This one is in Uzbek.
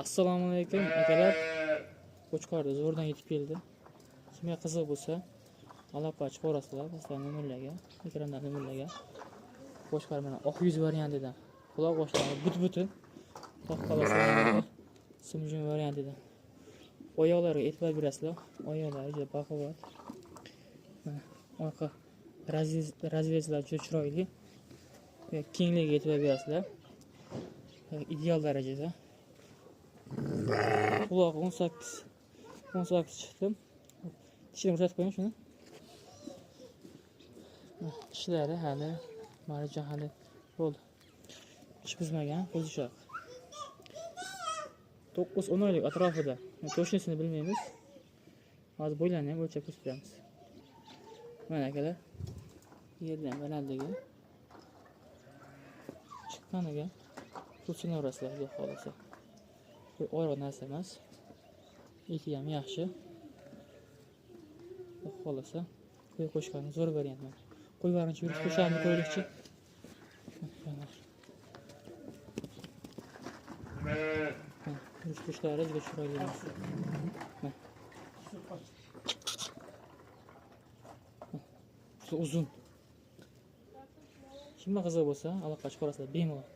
Assalomu alaykum akalar. Qo'chqorda zo'rdan yetib keldi. Kimga qiziq bo'lsa, aloqa chiqarasizlar pastdagi nomerlarga, ekranda nomerlarga. Qo'chqor mana oq yuz variantidan. Quloq boshlari but-butun. To'qqalasi simjun variantidan. Oyoqlariga e'tibor berasizlar. Oyoqlari juda baquvvat. Mana orqa razrezlar juda chiroyli. Kengligiga e'tibor berasizlar. Ideal darajada. Qulog'i 18 chiqdi. Tishini ko'rsatib qo'ying shuni. Tishlari hali marjon hali bo'ldi. Tish buzmagan, qo'zichoq. 9-10 oylik atrofida. To'shnisini bilmaymiz. Hozir bo'ylarini ham o'lchab ko'rsatamiz. Mana akalar. Yerdan balandligi chiqqaniga tushunaverasizlar, xudo xohlasa. Bu og'ir narsa emas. Eti ham yaxshi. Xudo xohlasa, qo'y qo'shqani zo'r variant mana. Qo'y varinchi yurish qo'sharni ko'raylikchi. Yurish qo'shlari juda chiroyli. Juda uzun. Kimga qiziq bo'lsa, aloqa chiqarasizlar bemalol.